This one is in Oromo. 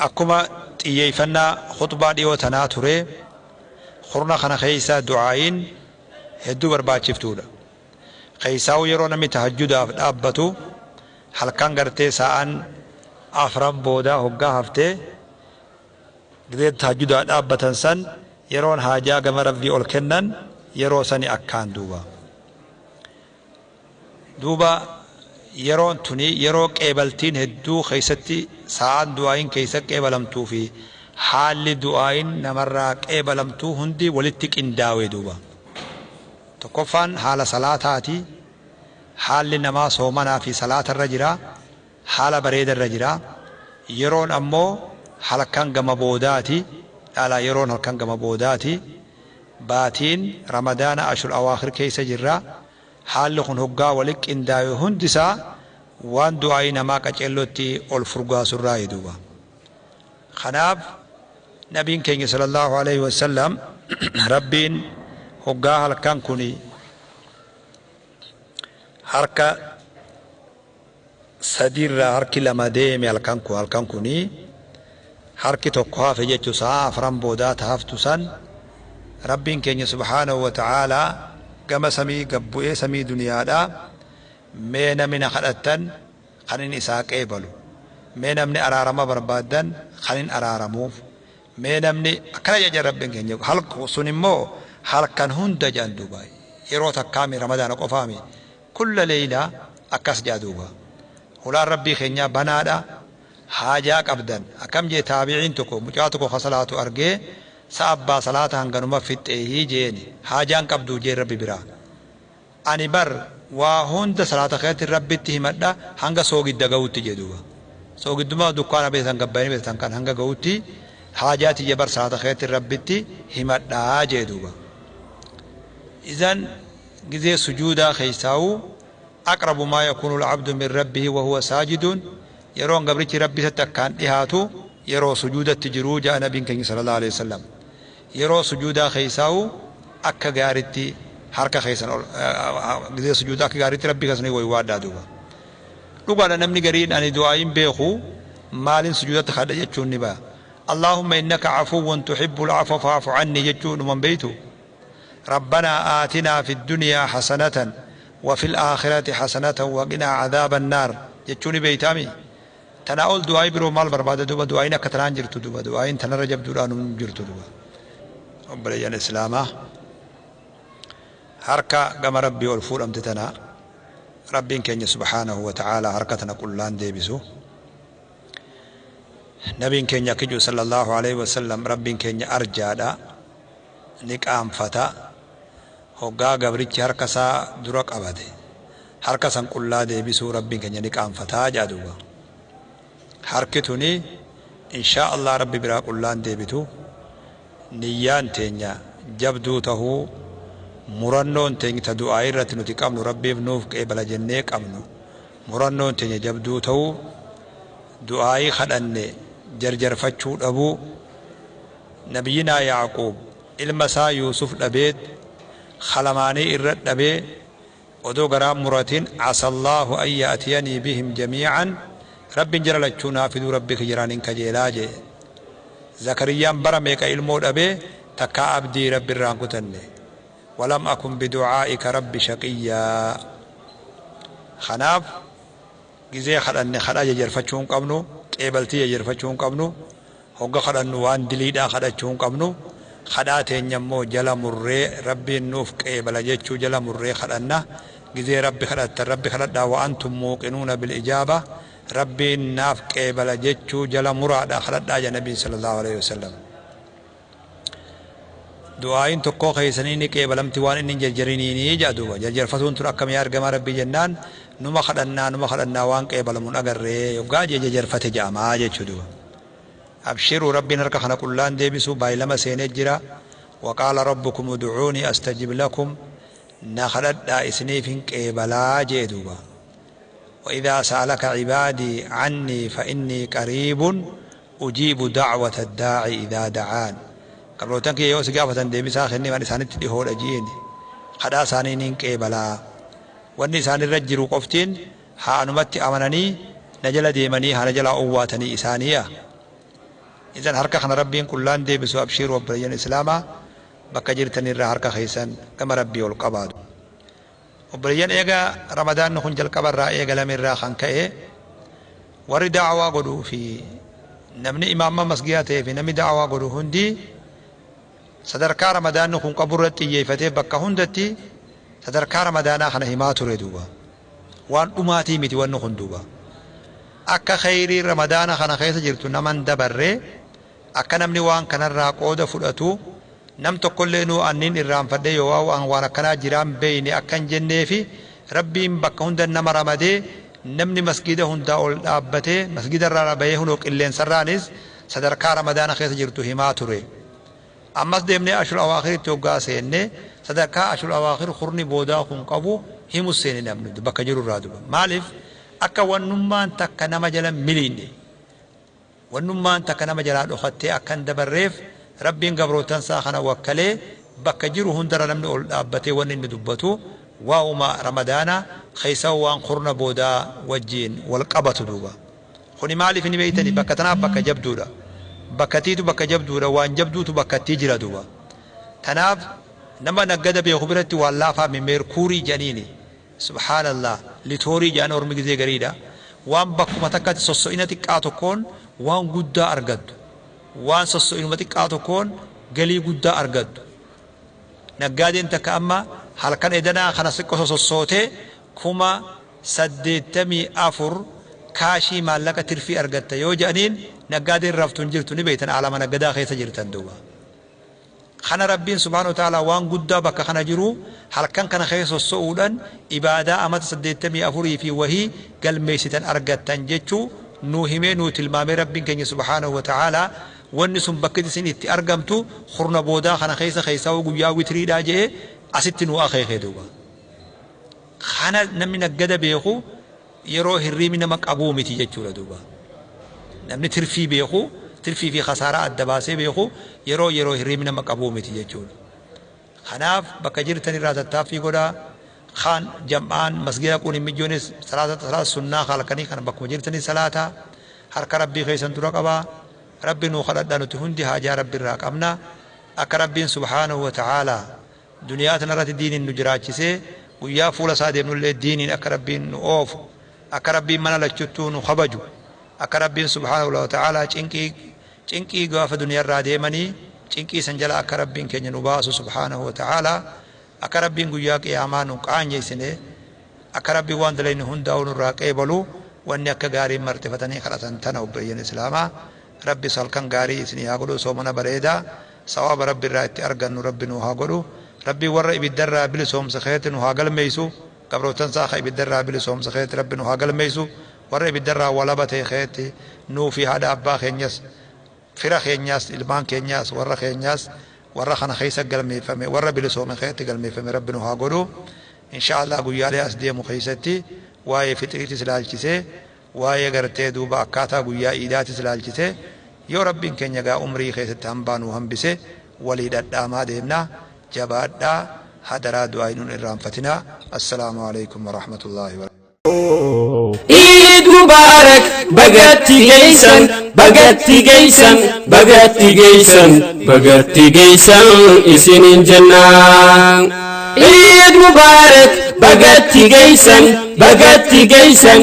Akkuma xiyyeeyfannaa khuxbaa dhiyoo tanaa ture, kurna kana keeysa du'aa'iin hedduu barbaachiftuudha. Keeysaahuu yeroo namni tahajjudaaf dhaabbatu, halkan gartee sa'aan afran boodaa hoggaa hafte, gizee tahajjudaa dhaabbatan san yeroon haajaa gama Rabbii ol kennan yeroo sani akkaan duuba. Duuba yeroon tuni yeroo qeebaltiin hedduu keessatti sa'aan du'aa'iin keessa qeebalamtuu fi haalli du'aa'iin namarraa qeebalamtuu hundi walitti qindaawee duuba. Tokkoffaan haala salaataati. Haalli namaa soomanaa fi salaatarra jira. Haala bareedarra jira. Yeroon ammoo halkan gama boodaati. Dhala yeroon halkan gama boodaati. Baatiin Ramadaana ashul awaakhir keessa jirra. Haalli kun hoggaa wali qindaawe hundi isaa waan du'aa'ii namaa qaceellotti ol furgaasurraayi duuba. Kanaaf nabiin keenya sallallahu alaihi wasallam Rabbiin hoggaa halkan kuni harka sadiirraa harki lama deeme, halkan kun halkan kuni harki tokko hafe jechuu, sa'a afran boodaa ta haftu san, Rabbiin keenya subhaanahu wa ta'aalaa gama samii gabbu'ee, samii duniyaadha, mee namni na kadhattan kanin isaa qeebalu, mee namni araarama barbaaddan kanin araaramuuf, mee namni akkana jedha Rabbiin keenya. Halku sun immoo halkan hunda jedhan duuba, yeroo takkaami, Ramadaana qofaami, kulla leeylaa akkas jedha duuba. Hulaan Rabbii keenyaa banaadha. Haajaa qabdan akkam jee, taabiciin tokko mucaa tokko ka salaatu argee, sa abbaa salaata hanganuma fixxeehii jeeni, haajaan qabduu jeen Rabbi biraa? Ani bar waa hunda salaata keessatti Rabbitti himadha hanga soogidda ga'utti jee duuba. Soogidduma dukkaana beektan gabbayanii beektan kan hanga ga'utti haajaa tiyya bar salaata keessatti Rabbitti himadhaa jee duuba. Idan gizee sujuudaa keessaa'u, aqrabu maa yakuunu al-abdu min rabbihi wa huwa saajidun, yeroon gabrichi Rabbi isatti akkaan dhihaatu yeroo sujuudatti jiruu ja'a nabiin keenya sallallahu alaihi wasallam. Yeroo sujuudaa keessaa'u akka gaaritti harka keessan ol, gizee sujuudaa akka gaaritti Rabbii keessanii waywaadhaa duuba. Dhugaadha, namni gariin ani du'aayin beeku, maalin sujuudatti kadha jechuun ni ba'a. Allahumma innaka afuwwun tuhibbul afwa fa'fu anni jechuun dhuman beeytu. Rabbanaa aatinaa fi dunyaa hasanatan wa fil aakhirati hasanatan wa qinaa cadhaaba annaar jechuu ni beeytaami. Tanaa ol du'aayii biroo maal barbaada duuba? Du'aayin akka tanaan jirtu duuba, du'aayin tanarra jabduudhaan hin jirtu duuba. Obboleeyyan Islaamaa, harka gama Rabbii ol fuudhamte tana Rabbiin keenya subhaanahu wa ta'aalaa harka tana qullaan deebisu. Nabiin keenya akka jiru sallallahu alaihi wasallam, Rabbiin keenya arjaadha, ni qaanfata hoggaa gabrichi harka isaa dura qabate harka san qullaa deebisuu, Rabbiin keenya ni qaanfataa jedha duuba. Harki tuni inshaa Allah Rabbi biraa qullaan deebitu. Niyyaan teenya jabduu tahuu, murannoon teenya ta du'aa irratti nuti qabnu, Rabbiif nuuf qeebala jennee qabnu, murannoon teenya jabduu ta'uu, du'aayii kadhanne jarjarfachuu dhabuu. Nabiyyinaa Yaaquub ilma isaa Yuusuf dhabeet kalamaanii irra dhabee odoo garaan muratin, asallaahu an ya'tiyanii bihim jamii'an, Rabbiin jara lachuu naa fiduu Rabbi kiyyaraan hin kajeelaa jee. Zakariyyaan bara meeqa ilmoo dhabee takkaa abdii Rabbi irraan kutanne. Walam akun bidu'aa'ika rabbi shaqiyyaa. Kanaaf gizee kadhanne kadhaa jarjarfachuu hin qabnu, qeebaltii jarjarfachuu hin qabnu, hogga kadhannu waan diliidhaa kadhachuu hin qabnu. Kadhaa teenya immoo jala murree Rabbiin nuuf qeebala jechuu jala murree kadhanna. Gizee Rabbi kadhattan, Rabbi kadhadhaa wa antum muuqinuuna bil ijaaba, Rabbiin naaf qeebala jechuu jala muraadha kadhadhaa jedha nabiin sallallahu alaihi wasallam. Du'aayin tokkoo keessanii ni qeebalamti waan inni hin jarjariniini jedha duuba. Jarjarfatuun tun akkam yaa ergamaa Rabbii jennaan, numa kadhannaa, numa kadhannaa, waan qeebalamuun agarree yoggaa jee jarjarfate jedhamaa jechuu duuba. Abshiruu, Rabbiin harka kana qullaan deebisu baay'ilama seenee jira. Waqaala rabbukum ud'uunii astajib lakum, na kadhadhaa isiniif hin qeebalaa jee duuba. وإذا سألك عبادي عني فإني قريب أجيب دعوة الداعي إذا دعان. Gabrootan kiyya yoo si gaafatan deebisaa kennee waan isaanitti dhihoodha jiin. Kadhaa isaanii niin qeebalaa. Wanni isaan irra jiru qoftiin Haa anumatti amananii na jala deemanii haa na jalaa owwaatanii isaaniiya. Idan harka kana Rabbiin qullaan deebisu. Abshiiru obboleeyyan islaamaa, bakka jirtanirraa harka keessan gama Rabbii ol qabaadu. Obboleeyyan, eega Ramadaanni kun jalqabarraa eegalamerraa kan ka'e, warri da'awaa godhuu fi namni imaamma masgiyaa ta'ee fi namni da'awaa godhu hundi sadarkaa Ramadaanni kun qabu irratti xiyyeeffatee bakka hundatti sadarkaa Ramadaanaa kana himaa ture duuba. Waan dhumaatii miti wanni kun duuba. Akka khayrii Ramadaana kana keessa jirtu naman dabarre, akka namni waan kanarraa qooda fudhatu, nam tokkollee nuu annin irraanfadhee yoo waan akkanaa jiraan beeyne akka hin jenneefi, Rabbiin bakka hunda nama ramadee namni masgida hundaa ol dhaabbatee, masgida irraa bahee hunoo qilleensarraanis sadarkaa Ramadaana keessa jirtu himaa ture. Ammas deemnee ashul awaakhiritti hoggaa seenne, sadarkaa ashul awaakhir kurni boodaa kun qabu himu seene namni bakka jiru irraa duba. Maaliif? Akka wannummaan takka nama jala miliine, wannummaan takka nama jalaa dhokattee akka hin dabarreef, Rabbiin gabrootansaa kana wakkalee bakka jiru hundarra namni ol dhaabbatee wanni inni dubbatu waa'uma Ramadaana keessa waan kurna boodaa wajjiin wal qabatu duuba. Kuni maaliif ni beeytani? Bakka tanaaf bakka jabduudha. Bakkatiitu bakka jabduudha, waan jabduutu bakkattii jira duuba. Tanaaf nama naggada beeku biratti waan laafaa meerkuurii jedhaniini. Subhaanallah, litoorii jedhan ormi gizee gariidha. Waan bakkuma takkatti sosso'ina xiqqaa tokkoon waan guddaa argattu. Waan sosso'inuma xiqqaa tokkoon galii guddaa argattu. Naggaadeen takka amma halkan edanaa kana xiqqoo sossootee 84,000 kaashii maallaqa tirfii argatta yoo jedhaniin, naggaadeen raftu hin jirtu, ni beektan, alama naggadaa keessa jirtan duuba. Kana Rabbiin subhaanahu wa ta'ala waan guddaa bakka kana jiru halkan kana keessa sosso'uudhaan ibaadaa amata 84 fi wahii galmeessitan argattan jechuu nuu himee nuu tilmaamee Rabbiin keenya subhaanahu wa ta'ala wanni sun bakki isin itti argamtu kurna boodaa kana keessa, keessaa guyyaa witiriidhaa jedhee asitti nuu akeekee duuba. Kana namni naggada beeku yeroo hirriibni nama qabuu miti jechuudha duuba. Namni tirfii beeku, tirfii fi khasaaraa adda baasee beeku, yeroo hirriibni nama qabuu miti jechuudha. Kanaaf bakka jirtan irraa tattaaffii godhaa. Kaan jam'aan masgida kun hin mijjoonis salaata salaata sunnaa halkanii kana bakkuma jirtanii salaataa harka Rabbii keessan dura qabaa. Rabbi nuu kadhadhaa, nuti hundi haajaa Rabbi irraa qabna. Akka Rabbiin subhaanahu wa ta'aalaa duniyaa tanarratti diiniin nu jiraachisee guyyaa fuula isaa deemnullee diiniin akka Rabbiin nu oofu, akka Rabbiin mana lachuttuu nu kabaju, akka Rabbiin subhaanahu wa ta'aalaa cinqii cinqii gaafa duniyaarraa deemanii cinqii san jala akka Rabbiin keenya nu baasu subhaanahu wa ta'aalaa, akka Rabbiin guyyaa qiyaamaa nu qaanyeessine, akka Rabbiin waan dalayni hundaa'u nurraa qeebalu, wanni akka gaariin marxifatanii kadhatan tana. Obboleeyyan islaamaa, Rabbi halkan gaarii isinii haa godhu. Soomana bareedaa sawaaba Rabbi irraa itti argannu Rabbi nu haa godhu. Rabbi warra ibiddarraa bilisoomsa keetti nu haa galmeeysu. Gabrootan isaa ka ibiddarraa bilisoomsa keetti Rabbi nu haa galmeeysu. Warra ibiddarraa walaba ta'e keetti nuu fi haadha abbaa keenyas, fira keenyaas, ilmaan keenyaas, warra keenyaas, warra kana keessa galmeeffame, warra bilisoome keetti galmeeffame Rabbi nu haa godhu. Insha Allah guyyaalee as deemu keessatti waa'ee fixriitis ilaalchisee, waa'ee gartee duuba akkaataa guyyaa iidaatis ilaalchisee, yoo Rabbiin keenya gaa umrii keessatti hambaa nu hambise walii dhadhaamaa deemna. Jabaadhaa, hadaraa, du'aa nuun irraanfatinaa. Assalaamu alaikum warahmatullaahi wabarakatuh. Eid Mubarak, bagatti geeysan, bagatti geeysan, bagatti geeysan, bagatti geeysan isinin jennaa. Eid Mubarak, bagatti geeysan, bagatti geeysan.